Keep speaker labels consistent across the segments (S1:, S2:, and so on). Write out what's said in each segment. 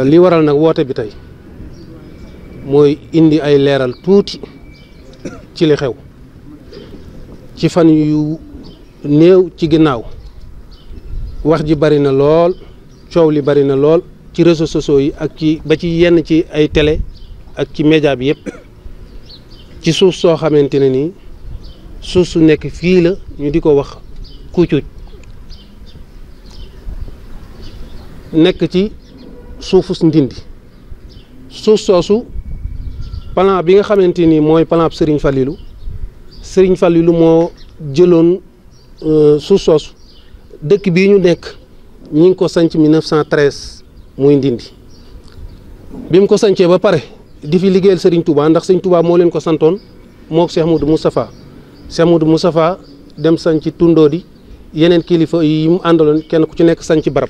S1: li waral nag woote bi tey mooy indi ay leeral tuuti ci li xew ci fan yu néew ci ginnaaw wax ji bari na lool coow li bari na lool ci réseaux sociaux yi ak ci ba ci yenn ci ay télé ak ci média bi yëpp ci suuf soo xamante ne nii suuf su nekk fii la ñu di ko wax Kuucuuj nekk ci suufu Ndindi suuf soosu plan bi nga xamante ni mooy plan Serigne Fallilou moo jëloon suuf soosu dëkk bii ñu nekk ñi ngi ko sanc 1913 muy Ndindi bi mu ko sancee ba pare di fi liggéeyal Serigne Touba ndax Serigne Touba moo leen ko santoon moo ko Cheikh Moudou Moustapha dem sanc Tundoodi yeneen kilifa yi mu àndaloon kenn ku ci nekk sanc barab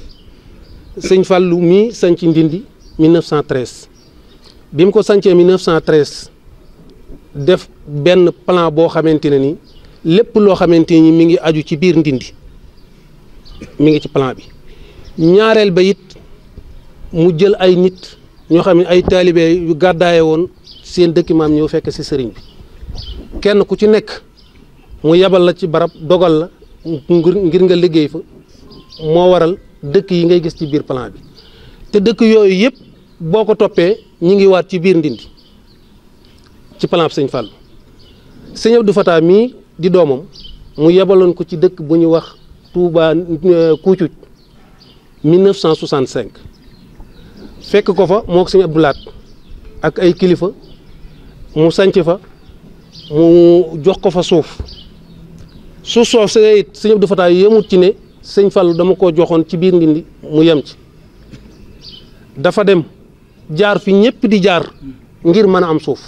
S1: Sëñ Fallou mii sanc Ndindi 1913 bi mu ko sancee 1913 def benn plan boo xamante ne ni lépp loo xamante ni mi ngi aju ci biir Ndindi mi ngi ci plan bi ñaareel ba it mu jël ay nit ñoo xam ne ay taalibe yu gàddaaye woon seen dëkki maam ñëw fekk ci sëriñ bi kenn ku ci nekk mu yabal la ci barab dogal la ngir nga liggéey fa moo waral dëkk yi ngay gis ci biir plan bi te dëkk yooyu yëpp boo ko toppee ñi ngi waat ci biir Ndindi ci plan bi Sëñ Fall Sëñ Abdou Fatah mii di doomam mu yebaloon ko ci dëkk bu ñu wax Touba Kuucuuj 1965 fekk ko fa moo ko Sëñ Abdou Laat ak ay kilifa mu sanc fa mu jox ko fa suuf soof see it Sëñ Abdou Fatah yemut ci ne Sëñ Fallu dama ko joxoon ci biir Ndindi mu yem ci dafa dem jaar fi ñëpp di jaar ngir mën a am suuf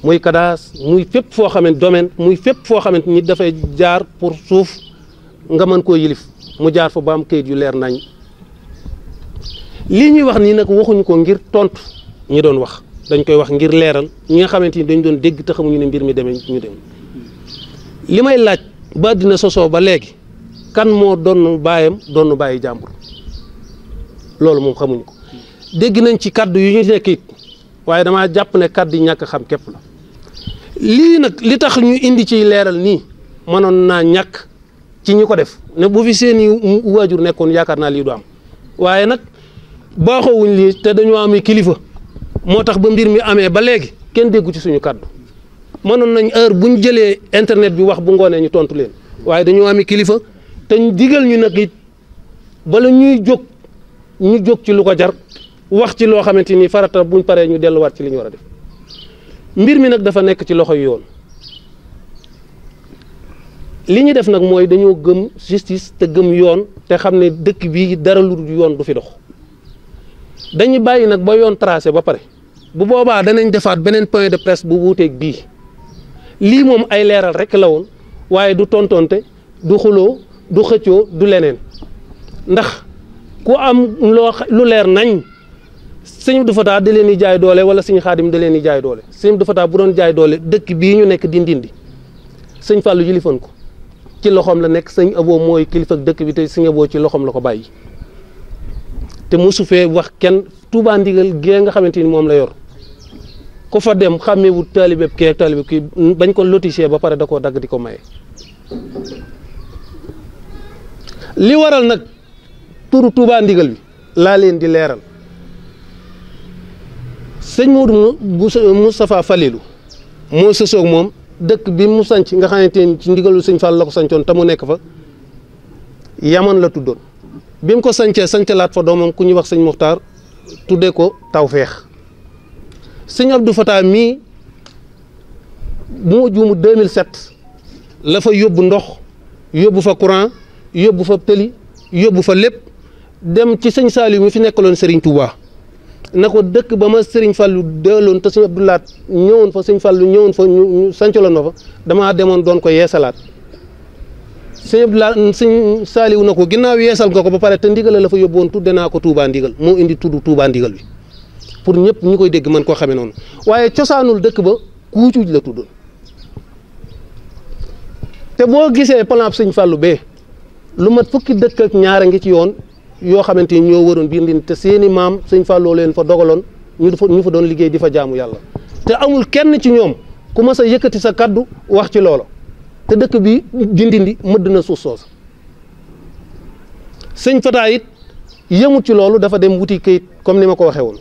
S1: muy kadaas muy fépp foo xamante domaine muy fépp foo xamante ni dafay jaar pour suuf nga mën koo yilif mu jaar fa ba am kayit yu leer nañ lii ñuy wax nii nag waxuñu ko ngir tontu ñi doon wax dañ koy wax ngir leeral ñi nga xamante ni dañ doon dégg te xamuñu ne mbir mi demee ñu dem li may laaj ba dina sosoo ba léegi kan moo doon baayam doon bàyyi jàmbur loolu moom xamuñu ko dégg nañ ci kaddu yu ñu nekk it waaye damaa jàpp ne kaddu yi ñàkk xam képp la lii nag li tax ñu indi ci leeral nii mënoon naa ñàkk ci ñi ko def ne bu fi seeni waajur nekkoon yaakaar naa lii du am waaye nag baaxoowuñ lii te dañoo amee kilifa moo tax ba mbir mi amee ba léegi kenn déggu ci suñu kaddu mënoon nañ heure buñ jëlee internet bi wax bu ngoonee ñu tontu leen waaye dañoo amee kilifa te ñu digal ñu nag it bala ñuy jóg ñu jóg ci lu ko jar wax ci loo xamante ni farata buñ paree ñu delluwaat ci li ñu war a def mbir mi nag dafa nekk ci loxoy yoon li ñu def nag mooy dañoo gëm justice te gëm yoon te xam ne dëkk bii dara lu dul yoon du fi dox dañuy bàyyi nag ba yoon tracé ba pare bu boobaa danañ defaat beneen point de presse bu wuuteeg bii lii moom ay leeral rek la woon waaye du tontonte du xuloo du xëccoo du leneen ndax ku am lu leer nañ Sëñ Abdou Fatah da leen di jaay doole wala Sëñ Xaadim da leen di jaay doole Sëñ Abdou Fatah bu doon jaay doole dëkk bii ñu nekk di Ndindi Sëñ Fallu yilifoon ko ci loxoom la nekk Sëñ Abo mooy kilifa dëkk bi te Sëñ Abo ci loxoom la ko bàyyi te mosu fee wax kenn Touba Ndigal gee nga xamante ni moom la yor ku fa dem xàmmeewut taalibe kee ak taalibe kii bañ ko lotissé ba pare da koo dagg di ko maye. li waral nag turu Touba Ndigal bi laa leen di leeral Sëñ Moudou Moustapha Falilou moo sësoog moom dëkk bi mu sanc nga xamante ni ci ndigalu Sëñ Fall la ko sancoon te mu nekk fa Yaman la tuddoon bi mu ko sancee sancalaat fa doomam ku ñuy wax Sëñ Muxtaar tuddee ko Tawfeex Sëñ Abdou Fatah mii bu ma juumu 2007 la fa yóbbu ndox yóbbu fa courant yóbbu fa tëli yóbbu fa lépp dem ci Sëñ Saliou mi fi nekkaloon Serigne Touba na ko dëkk ba ma Serigne Fallou deeloon te Sëñ Abdou Laat ñëwoon fa Sëñ Fallou ñëwoon fa ñu sancaloon ma fa damaa demoon doon ko yeesalaat Sëñ Abdou Laat Sëñ Saliou na ko ginnaaw yeesal nga ko ba pare te ndigal la fa yóbbuwoon tudde naa ko Touba Ndigal moo indi tudd Touba Ndigal bi pour ñëpp ñi koy dégg mën koo xamee noonu waaye cosaanul dëkk ba Kuucuuj la tuddoon te boo gisee plan Sëñ Fallou bee lu mat fukki dëkk ak ñaar a ngi ci yoon yoo xamante ni ñoo waroon biir Ndindi te seeni maam sëñ Fallou leen fa dogaloon ñu fa doon liggéey di fa jaamu yàlla te amul kenn ci ñoom ku mas a yëkkati sa kaddu wax ci loolo te dëkk bi di Ndindi mëdd na suuf soosa sëñ Fata it yëmut ci loolu dafa dem wuti kayit comme ni ma ko waxee woon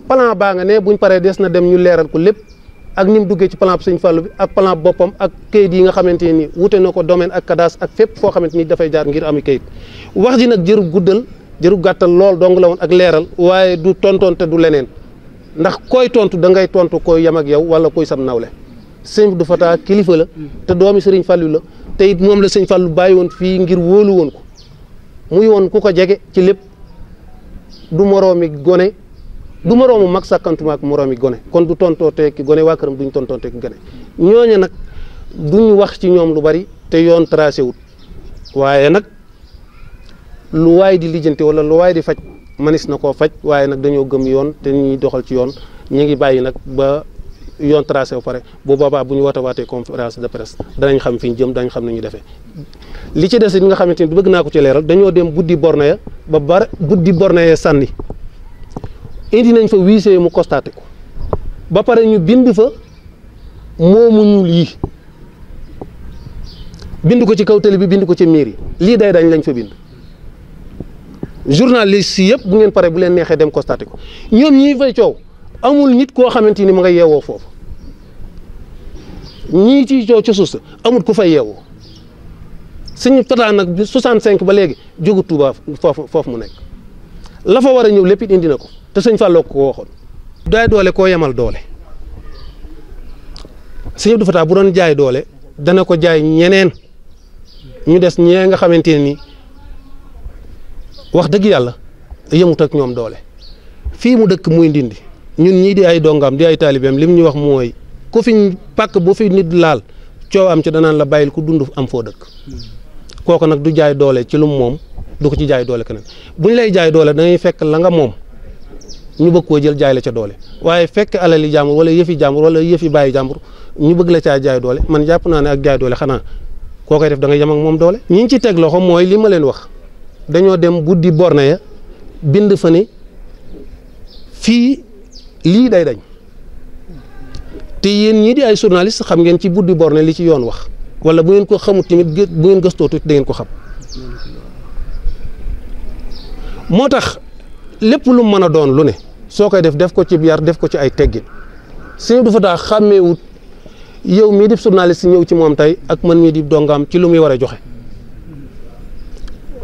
S1: plan baa nga ne buñ paree des na dem ñu leeral ko lépp ak ni mu duggee ci plan bu sëñ Fallou bi ak plan boppam ak kayit yi nga xamante ni wute na ko domaine ak cadastre ak fépp foo xamante ni dafay jaar ngir ami kayit wax ji nag jëru guddal jëru gàttal lool dong la woon ak leeral waaye du tontoon te du leneen ndax koy tontu da ngay tontu koy yem ak yow wala koy sam nawle sëñ Abdou Fatah kilifa la te doomi sëriñ Fallou la te it moom la sëñ Fallou bàyyi woon fii ngir wóolu woon ko muy woon ku ko jege ci lépp du moroomi gone du moroomu mag sàkkantuma ak moroomi gone kon du tontoote ki gone waa këram duñ tontoote ki gone ñooñe nag duñ wax ci ñoom lu bari te yoon tracé wut waaye nag lu waay di lijjanti wala lu waay di faj manis na koo faj waaye nag dañoo gëm yoon te ñuy doxal ci yoon ñu ngi bàyyi nag ba yoon tracé wu pare bu boobaa bu ñu waatee conférence de presse danañ xam fi ñu jëm dañ xam ne ñu defee li ci des it nga xamante ni bëgg naa ko ci leeral dañoo dem buddi borne ya ba bare buddi borne ya sànni indi nañ fa huissier mu constaté ko ba pare ñu bind fa moomu ñuul yi bind ko ci kaw télé bi bind ko ci miir yi lii day dañ lañ fa bind journaliste yi yëpp bu ngeen pare bu leen neexee dem constaté ko ñoom ñii fay coow amul nit koo xamante ni mu nga yeewoo foofu ñii ci coow ca suuf sa amul ku fay yeewoo Sëñ Fata nag bi 65 ba léegi jógu Touba foofu mu nekk la fa war a ñëw lépp it indi na ko te sëñ Fallou ko waxoon. jaay doole koo yemal doole Sëñ Abdou Fatah bu doon jaay doole dana ko jaay ñeneen ñu des ñee nga xamante ne ni wax dëgg yàlla yemut ak ñoom doole fii mu dëkk muy Ndindi ñun ñii di ay dongam di ay taalibeem lim ñu wax mooy ku fi pàkk bu fi nit laal coow am ci danaan la bàyyil ku dund am foo dëkk. kooku nag du jaay doole ci lum moom du ko ci jaay doole keneen buñ lay jaay doole dangay fekk la nga moom ñu bëgg koo jël jaay la ca doole waaye fekk alali jàmbur wala yëfi jàmbur wala yëfi bàyyi jàmbur ñu bëgg la caa jaay doole man jàpp naa ne ak jaay doole xanaa koo koy def da nga yem ak moom doole. ñi ñu ci teg loxo mooy li ma leen wax dañoo dem buddi borne ya bind fa ni fii lii day dañ te yéen ñii di ay journaliste xam ngeen ci buddi borne li ci yoon wax. wala bu ngeen ko xamut tamit bu ngeen gëstoo tuuti da ngeen ko xam moo tax lépp lu mën a doon lu ne soo koy def ko ci yar def ko ci ay teggin Sëñ Abdou Fatah xàmmeewut yow mii di journaliste ñëw ci moom tey ak man mii di dongaam ci lu muy war a joxe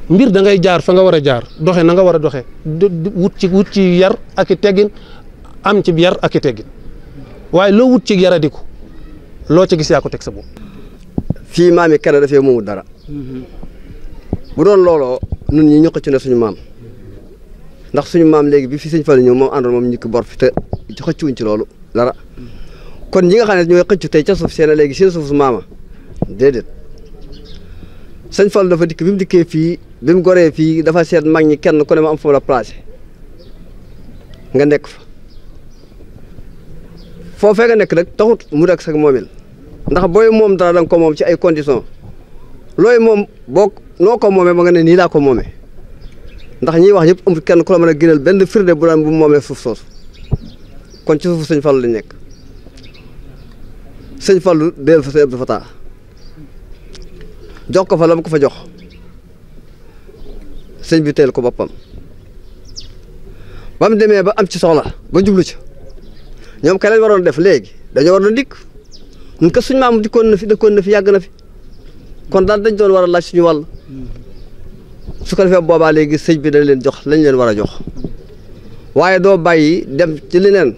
S1: mbir da ngay jaar fa nga war a jaar doxe na nga war a doxe wut ci yar ak i teggin am ci yar ak i teggin waaye loo wut ci yaradiku loo ci gis yaa ko teg sa bopp.
S2: fii maam yi kenn dafee moomu dara bu doon looloo nun ñi ñu xëcc na suñu maam ndax suñu maam léegi bi fi sëñ Fallu ñëw moom àndoon moom ñi ko bor fi te xëccuwuñ ci loolu dara kon ñi nga xam ne ñooy xëccu tey ca suuf seen léegi seen suuf su maama déedéet sëñ Fallu dafa dikk bi mu dikkee fii bi mu goree fii dafa seet mag ñi kenn ku ne ma am fa la placé nga nekk fa foofee nga nekk nag taxut mu rek sax moomil ndax booy moom dara da nga ko moom ci ay conditions looy moom boo noo ko moomee ba nga ne nii laa ko moomee ndax ñiy wax ñëpp amul kenn ku la mën a gënal benn firnde bu daan bu moomee suuf soosu kon ci suufu sëñ Fallu lañ nekk sëñ Fallu deel fa sëñ Abdou Fatah jox ko fa la mu ko fa jox sëñ bi teel ko boppam ba mu demee ba am ci soxla ba jublu ci ñoom kay lañ waroon def léegi dañoo war a dikk ñun kat suñu maam dikkoon na fi yàgg na fi kon daal dañ doon war a laaj suñu wàll su ko defee boobaa léegi sëñ bi dañ leen jox lañ leen war a jox waaye doo bàyyi dem ci leneen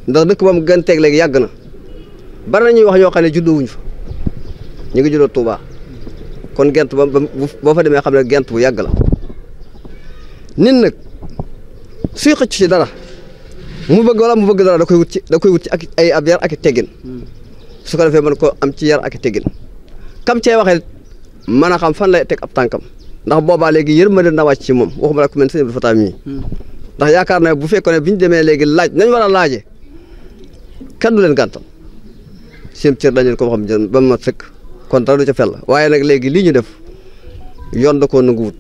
S2: ndax dëkk ba mu gën teeg léegi yàgg na bari na ñuy wax ñoo xam ne juddoo wuñ fa ñu ngi juddoo Touba kon gent ba boo fa demee xam ne gent bu yàgg la nit nag suy xëcc ci dara mu bëgg wala mu bëgg dara da koy wut ci ak ay ab yar ak i teggin su ko defee mën ko am ci yar ak i teggin kam cee waxee mën a xam fan lay teg ab tànkam ndax boobaa léegi yërmande na wàcc ci moom waxuma la ku mel ne sëñ Abdou Fatah mii ndax yaakaar na bu fekkoon ne bi ñu demee léegi laaj nañ war a laaje kenn du leen gàntal seen cër dañ leen ko xam jën ba mu mat sëkk kon dara du ca fel waaye nag léegi lii ñu def yoon da koo nanguwut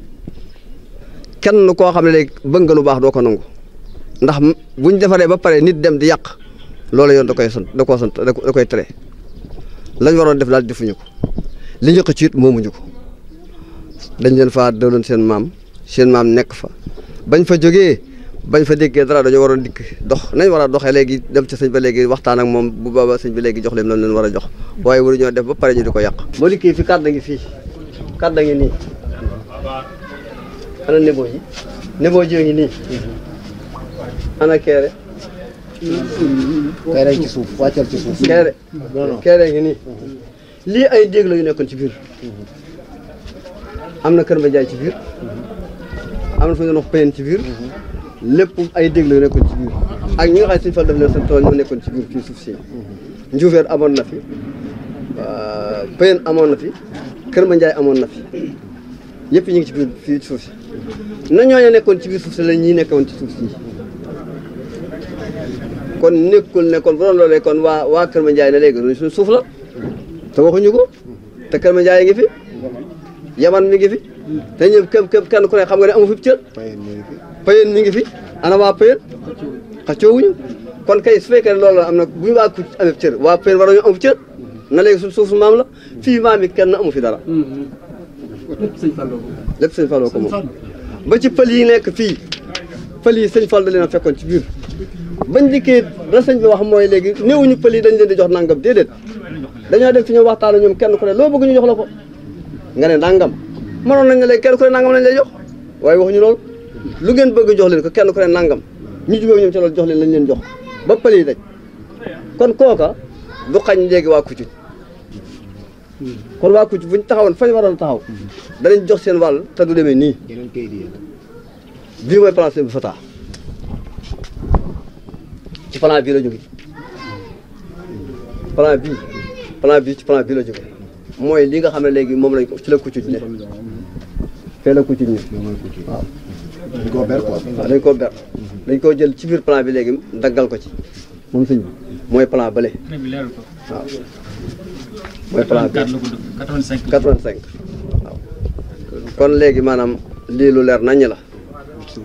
S2: kenn koo xam ne léegi bëgg nga lu baax doo ko nangu ndax buñ defaree ba pare nit dem di yàq loolu yoon da koy sant da koo sant da koy tere lañ waroon def daal defuñu ko li ñu ko ci it moomuñu ko dañ leen faa daloon seen maam nekk fa bañ fa jógee bañ fa déggee dara dañoo waroon dikk dox nañ war a doxee léegi dem ci sëñ ba léegi waxtaan ak moom bu booba sëñ bi léegi jox leen loolu leen war a jox waaye waruñoo def ba pare ñu di ko yàq. moo liggéey fi kàdda ngi fii kàdda ngi nii ana neboo ji ngi nii ana keere
S3: ci suuf wàccal ci suuf.
S2: keere ngi nii lii ay dégg la yu nekkoon ci biir am na Kër Madiaye ci biir am na fu ñu wax Payeen ci biir lépp ay dégg la yu nekkoon ci biir ak ñi nga xam ne suñu fal def leen seen tool ñoo nekkoon ci biir fii suuf si Njuufeer amoon na fi Payeen amoon na fi Kër Madiaye amoon na fi yëpp ñu ngi ci biir fii suuf si na ñooñu nekkoon ci biir suuf si la ñii nekkoon ci suuf si kon nekkul ne kon bu doon loolee kon waa Kër Madiaye ne léegi suñu suuf la te waxuñu ko te Kër Madiaye ngi fi Yaman mi ngi fi te ñëpp kenn ku ne xam nga ne amu fi cër Payeen mi ngi fi ana waa Payeen xaccoowuñu kon kay su fekkee ne loolu am na bu ñu waa ku amee cër waa Payeen war nañu am cër na léegi suñu suuf maam la fii maam yi kenn amu fi dara lépp sëñ Fallou ko moom ba ci pël yi nekk fii pël yi sëñ Fallou da leen a fekkoon ci biir bañ dikkee la sëñ bi wax mooy léegi néewuñu pël yi dañ leen di jox nangam déedéet dañoo dem fi ñoom waxtaan ñoom kenn ku ne loo bëgg ñu jox la ko nga ne nangam mënoon nañ ne léegi kenn ku ne nangam lañ lay jox waaye waxuñu loolu lu ngeen bëgg jox leen ko kenn ku ne nangam ñu jubóo ñoom ci loolu jox leen lañ leen jox ba pël yi daj kon kooka du xañ léegi waa Kuccuñ kon waa Kuccuñ buñ taxawoon fañ waroon taxaw danañ jox seen wàll te du demee nii bii mooy plan Sëñ Fata ci plan bii la jóge plan bii ci plan bii la jóge mooy li nga xam ne léegi moom lañ ko ci la Kuccuñ ne fee la Kuccuñ ne waaw
S3: dañ koo ber quoi.
S2: waaw dañ koo ber dañ koo jël ci biir plan bi léegi daggal ko ci moom sëñ bi mooy plan bële waaw mooy plan bi 85 waaw kon léegi maanaam lii lu leer naññ la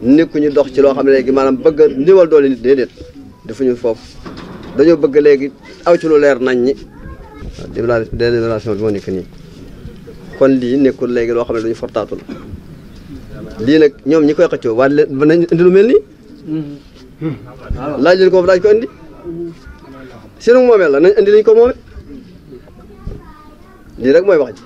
S2: nekkuñu dox ci loo xam ne léegi maanaam bëgg a ndiwal doole nit déedéet defuñu foofu dañoo bëgg léegi aw ci lu leer nañ ñi délibération bi moo nekk nii kon lii nekkul léegi loo xam ne dañu fortaatu la lii nag ñoom ñi koy xëccoo waa nañ indi lu mel nii laaj leen ko daaj ko indi seenu moomeel la nañ indi liñ ko moome lii rek mooy wax ji